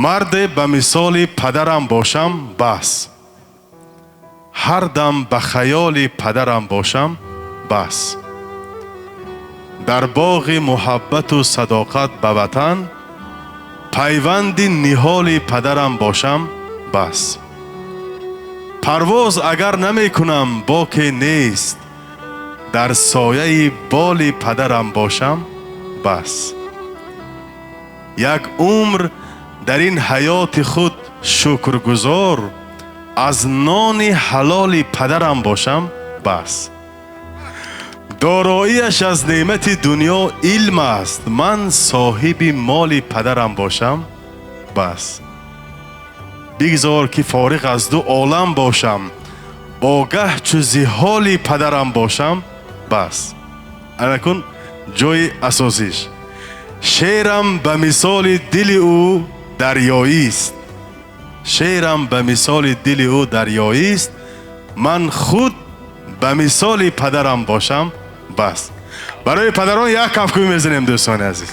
Марде ба мисоли падарам бошам, бас. Ҳар дам ба хаёли падарам бошам, бас. Дар боғи муҳаббату садоқат ба ватан пайванди ниҳоли падарам бошам, бас. Парвоз агар намекунам, боке нест, дар сояи боли падарам бошам, бас. Як умр дар ин ҳаёти худ шукргузор аз нони ҳалоли падарам бошам, бас. Дороияш аз неъмати дунё илм аст, ман соҳиби моли падарам бошам, бас. Бигзор ки фориғ аз ду олам бошам, огаҳ чу зи ҳоли падарам бошам, бас. Анакун ҷои асосиш: шеърам ба мисоли дили ӯ дарёист, шеърам ба мисоли дили ӯ дарёист, ман худ ба мисоли падарам бошам, бас. Барои падарон як кафкӯбӣ мезанем, дӯстони азиз.